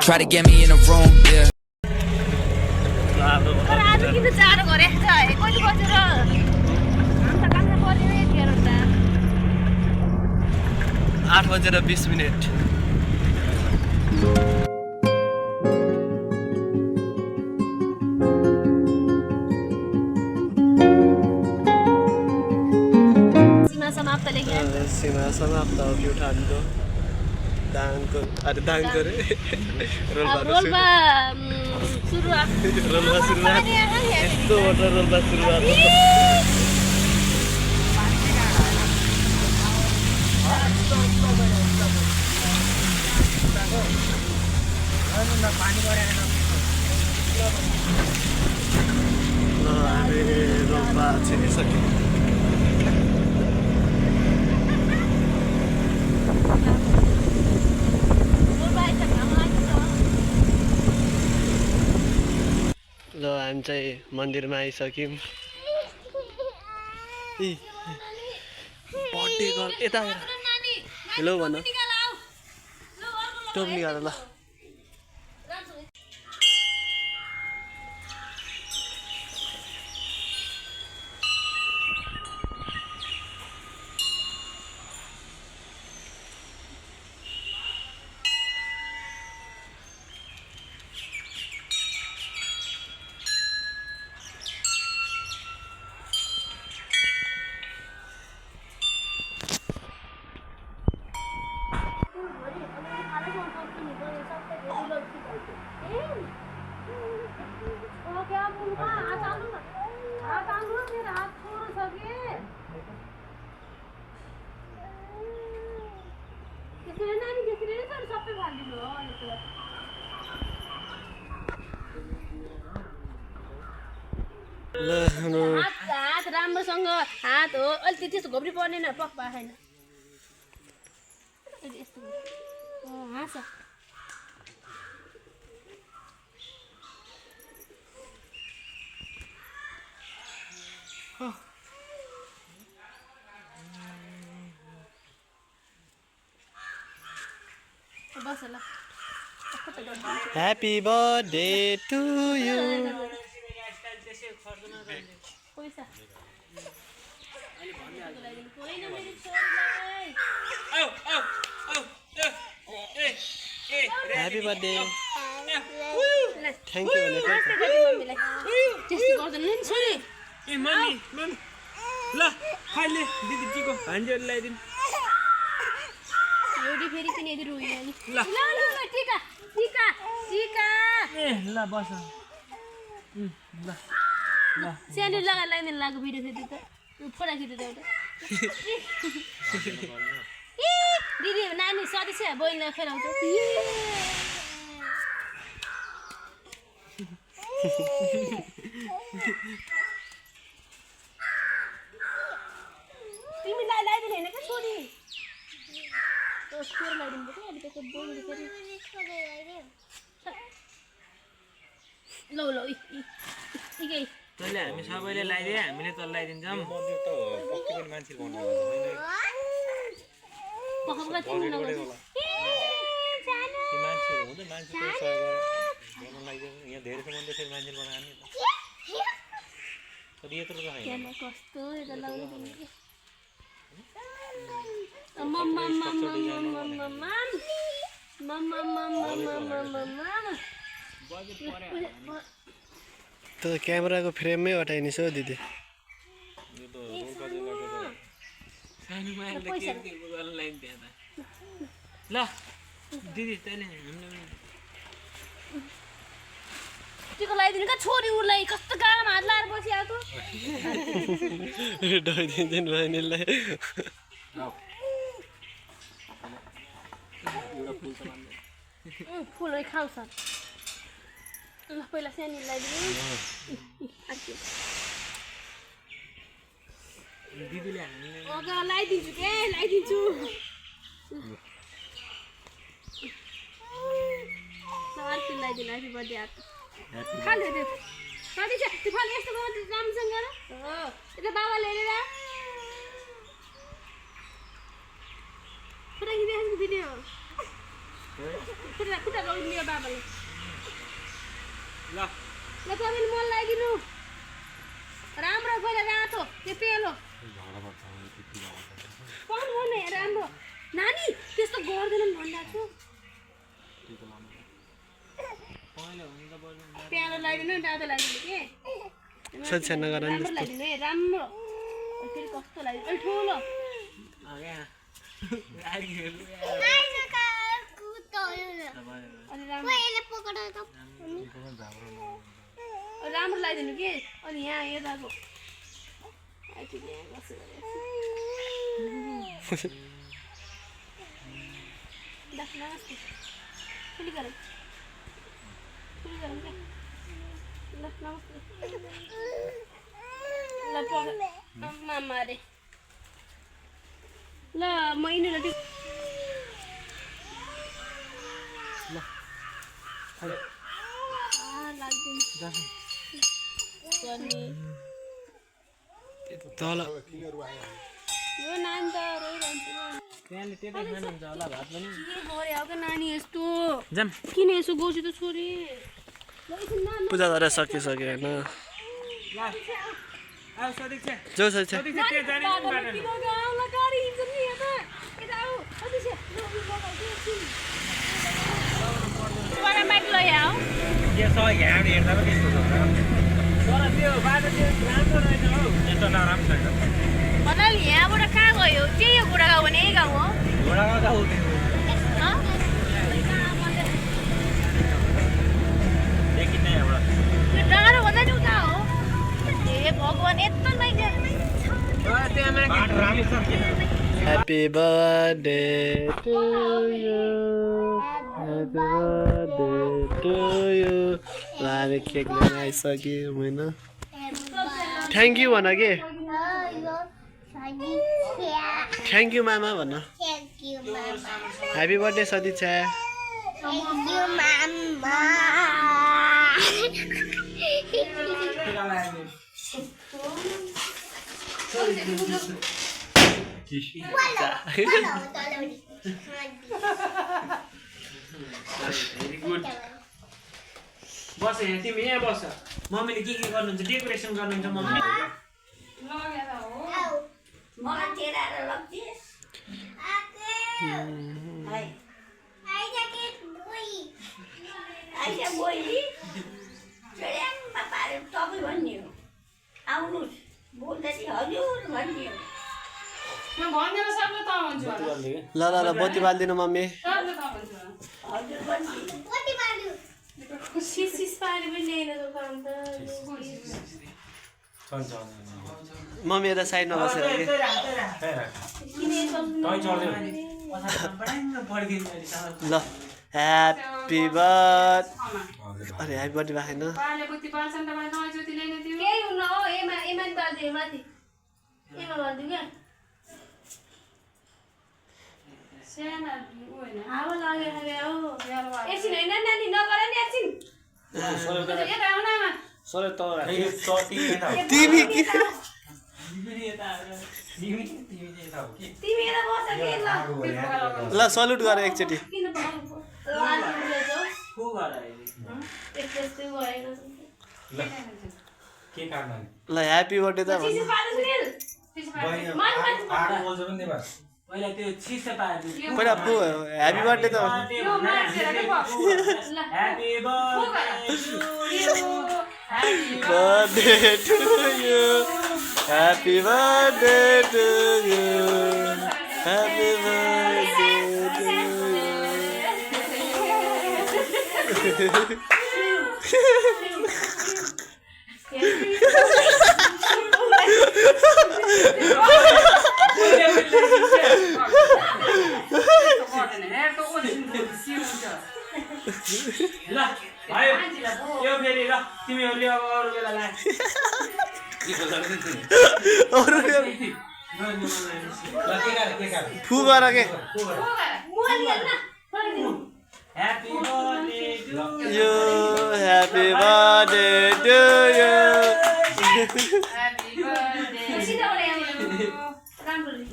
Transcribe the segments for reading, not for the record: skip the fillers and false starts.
Try to get me in a room, yeah. तर आज किन चाँडो गरेको छ है कति बजेर हामी त काम पर्ने थियो र 8:20 सीमा समाप्त लेख्या सीमा समाप्त हो प्युठानको दाङको अरे दाङको रे रोल्पा सुरुवात रोल्पा सुरुवात यस्तो वटा रोल्पा सुरुवात हामी रोल्पा छिनिसक्यौँ ल हामी चाहिँ मन्दिरमा आइसक्यौँ बर्थडे गर्ल यता हेलो भन टोप निकाल ल हात राम्रोसँग हात हो अलि त्यस्तो घोप्री पर्दैन पक पाएन यस्तो हाँस बस ल ह्यापी बर्थडे टु यु पैसा ह्यापी बर्थडे थ्याङ्क यू भनेको त्यस्तो गर्दैन नि छोरी ए मम्मी ल खाइले दिदी टीको हान्जेर ल्याइदिनु एउटी फेरि किन यदि रोयो नि ल ल ल टीका टीका टीका ए ल बस ल ल स्यान्डल लगाइदिनु लाग्यो भिडियो फेरि त फोटा खिच्दै एउटा दिदी नानी सदस्य बहिनीलाई खेलाउँछ तिमीलाई लगाइदिनु होइन क्या छोरी छोरी लगाइदिनु पर्छ अहिले त्यसको बहिनी फेरि ल ल ठिकै तैँले हामी सबैले लगाइदिए हामीले तँ लगाइदिन्छौँ पकाउनुलाई तिमी लगाउँछ कस्तो यता लगाइदिनु त क्यामेराको फ्रेममै हटाइनिस् हौ दिदी ल दिदी तैँले टिको लगाइदिनु क्या छोरी उसलाई कस्तो गालामा हात लाएर बसिआएको ढाइदिन्छन् बहिनीलाई फुलहरू खाउँछ ल पहिला सानो लगाइदिनु दिदीले हामीले लगाइदिन्छु के लगाइदिन्छु अर्को लगाइदिनु ह्याप्पी बर्थडे हात खाल्यो त्यो कति छ त्यो फल यस्तो गर्नु राम्रोसँग गर यता बाबाले हेरेर फोटो खिचिदिएको भिडियो खुट्टा खुट्टा रोक्लियो बाबाले ल ल तपाईँले मन लगाइदिनु राम्रो पहिला रातो त्यो पेलो पाउनु भन्ने राम्रो नानी त्यस्तो गर्दैनन् भनिरहेको छु पेलो लगाइदिनु रातो लगाइदिनु के सच्चा नगर राम्रो लगाइदिनु है राम्रो फेरि कस्तो लगाइदिनु ए ठुलो राम्रो लगाइदिनु के अनि यहाँ यताको मामा अरे ल म यिनीहरू तल यो नानी त नानी यस्तो किन यसो गउँछु त छोरी पूजा गरेर सकिसक्यो होइन जाऊ सच्चा यहाँबाट कहाँ गयो के यो घोडा गाउँ भने यही गाउँ हो डाँडो भन्दा नि उता हो ए भगवान् यत्रो Happy birthday to you. Happy birthday to you. ल हामी केक लिन आइसक्यौँ होइन थ्याङ्क यू भन के थ्याङ्क यू मामा भन ह्याप्पी बर्थडे सदिच्छा भेरी गुड बस यहाँ तिमी यहाँ बस मम्मीले के गर्नुहुन्छ डेकोरेसन गर्नुहुन्छ मम्मीले ल ल ल बत्ती बालिदिनु मम्मी मम्मी यता साइडमा बसेर ल ह्याप्पी बर्थ अरे ह्याप्पी बर्थडे राखेन तिमी ल सल्युट गर एकचोटि ल ह्याप्पी बर्थडे त पहिला त्यो छिसे पार्यो पहिला ह्याप्पी बर्थडे त happy birthday to you happy birthday to you happy birthday to ल भयो यो फेरि ल तिमीहरूले अब अरू बेला ला फु गर के happy birthday to you happy birthday to you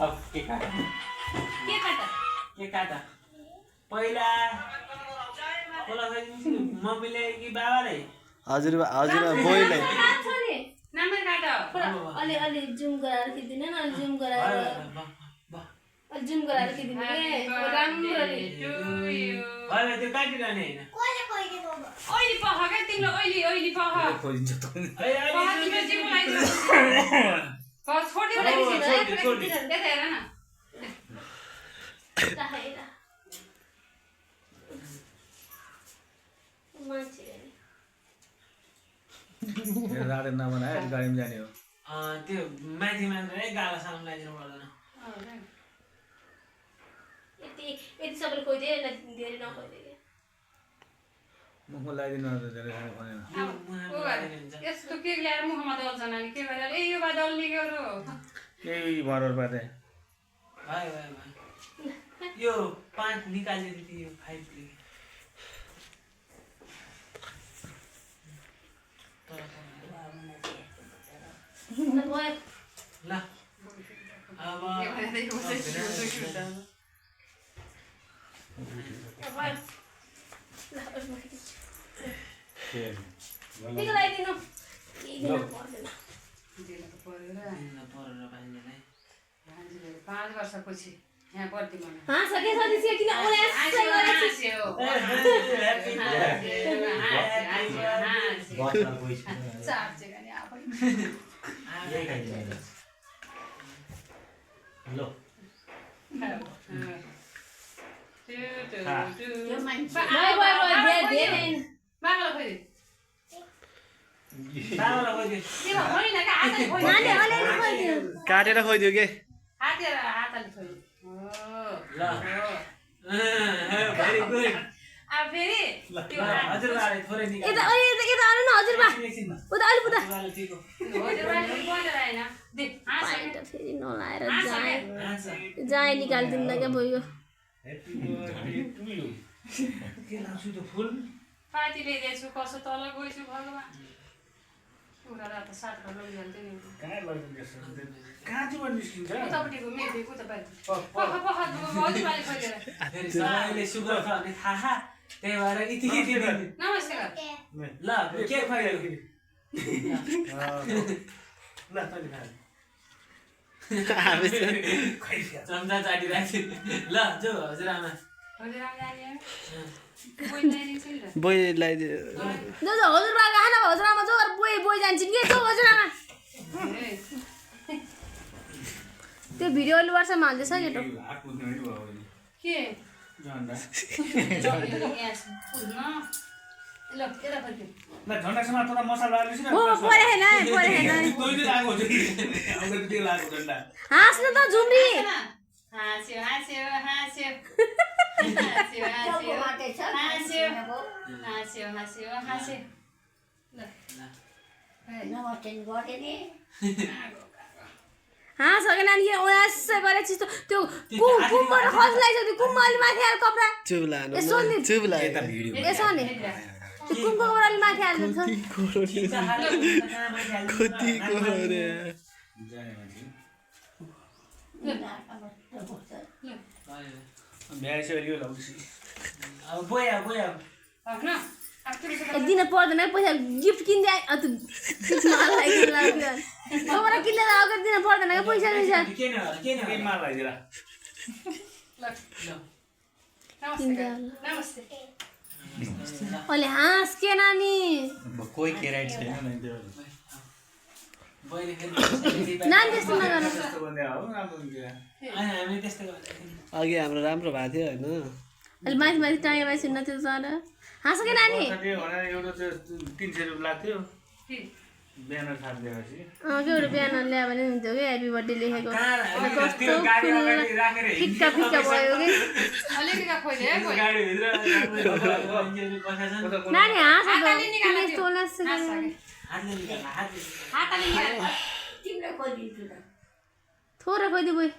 अब के काट पहिला खोला खाइदिन्छु मम्मीले कि बाबाले हजुरबा बोइलाई नम्बर काट अलि अलि जुम गराएर खिच्दिन न अलि जुम गराएर अलि जुम गराएर खिच्दिन के राम्ररी अहिले त्यो काटिरहने हैन ओइली पख के तिम्रो ओइली पख खोजिन्छ त तिम्रो जिम लगाइदिनु छोडिदिनु देखा हेर न राडे नबनाए गाडीमा जाने हो त्यो माथि मात्र गाला सालमा लगाइदिनु पर्दैन यति सबैले खोइदिए धेरै नखोइदिए मुखमा लगाइदिनु धेरै खाने भनेन यस्तो के ल्याएर मुखमा दल्छ नानी के गरेर ए यो बा दल्ने के हो केही भरर पारे भयो यो 5 निकालिदिनु यो 5 ल अब पाँच वर्षपछि यहाँ पर्ति मन काटेर खोइदियो के भेरी गुड अब फेरि हजुरबाले थोरै यता आउनु न हजुरबा उता अलि पुता फेरि नलाएर जाए निकालिदिनु ल क्या भयो के लाग्छु त फुल पार्टी ल्याइदिएछु कसो तल गएछु भगवान् उता रात सात घर लगिहाल्थ्यो नि कहाँ चाहिँ निस्किन्छ उतापट्टिको मेथी उता हजुरबाले खोजेर फेरि सबैले सुगर छ भने थाहा त्यही भएर यति नमस्कार ल के खुवाइयो ल तैँले खा चम्चा चाटिरहेको ल जो हजुरआमा बोइ लगाइदियो हजुरबा खाना हजुरआमा जो बोइ जान्छन् के जो हजुरआमा त्यो भिडियो अलि वर्षमा हाल्दैछ केटो के झन्डासँग त मसला हाल्नुस् हाँस्नु त झुम्री हाँ सके नानी के ओयासै गरे चिस्तो त्यो कुमबाट खस लाइसक्यो कुममा अलि माथि हाल कपडा चुप ला यसो नि त्यो कुमको कपडा अलि माथि हाल्नु छ कति कोरे अब बोया दिन पर्दैन पैसा गिफ्ट किन्दै किन्दै दिन पर्दैन पैसा अहिले हाँस के नानी कोही केराइट छैन नानी त्यस्तो नगर अघि हाम्रो राम्रो भएको थियो होइन अहिले माथि माथि टाँगे माथि सुन्न त्यो तर हाँस के नानी एउटा चाहिँ 300 रुपियाँ लाग्थ्यो ब्यानर छापिदिएपछि एउटा बिहान ल्यायो भने हुन्थ्यो कि ह्याप्पी बर्थडे लेखेको कस्तो फिक्का फिक्का भयो कि नानी हाँस थोरै खोइदियो बोइ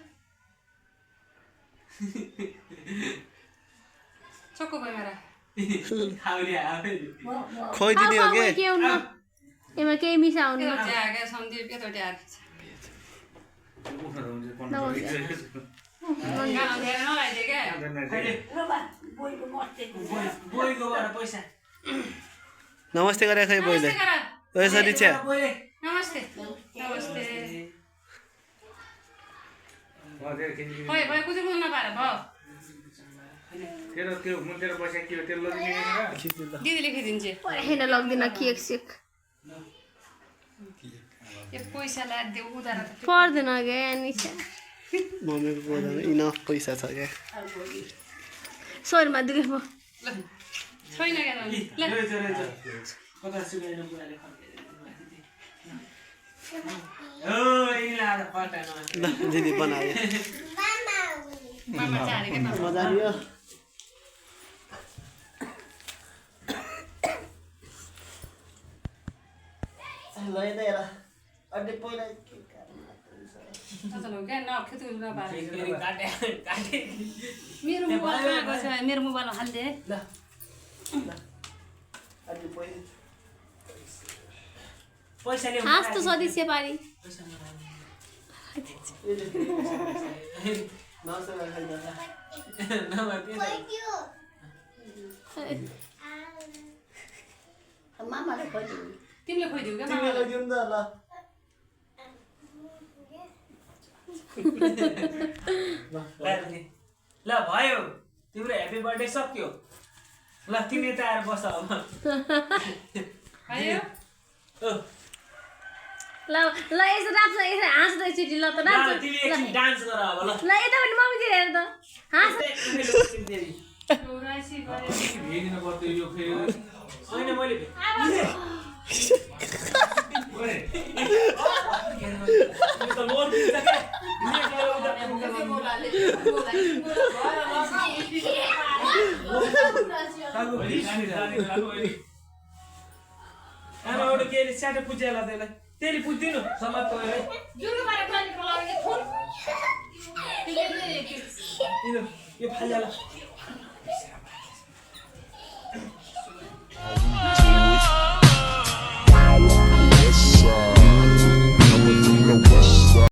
चक्को भयो मेरा खोइदिने हो के एमा केही मिसाउनु गाना धेरै नलाइदियो क्या बोइकोबाट पैसा नमस्ते गरे खै बोइले यसरी छ नमस्ते नमस्ते भयो भयो कुछ बोल्न पाएर भयो तेरो त्यो मुन्टेर पैसा किलो तेल लगिदिने दिदी लेखिदिन्छ होइन लग्दिन केक सेक यो पैसा ल्याइदेऊ उधार पर्दैन क्या निशा मम्मीको बोल्दैन इनफ पैसा छ क्या शरीरमा दुखे म छैन क्या ल कता सुगाइनु बुढाले ओ यिनीलाई आज फटानो ल दिदी बनायो मामा चाहे क्या मामा मजा आयो लैदा अड्डे पहिला चलो क्या नखेतु नपाएर काटे काटे मेरो मोबाइल कहाँ छ मेरो मोबाइलमा हालिदिए ल अड्डे पहिला पैसा ल्याउ हाँस त सदस्य पारी नसमा खाइदा मामाले खोज्यो तिमीले खोइदिऊ क्या तिमीले मामालाई लगियो नि त ल भयो तिम्रो ह्याप्पी बर्थडे सक्यो ल तिमी यता आएर बस अब आयो ल ल यसो राप्छ यसो हाँस त एकचोटि ल त ल, तिमी एकछिन डान्स गर अब ल ल यता पनि मम्मीतिर हेर त हाँस राइसी गरे भेदिन पर्थ्यो यो फेरि होइन मैले त लोन दिन्छ क्या आमाबाट केले स्याटो पुज्याला त्यसलाई त्यसले पुज्दिनु समात्तो जुनको बारे प्लानिङको लागि फोन यो फाल्ला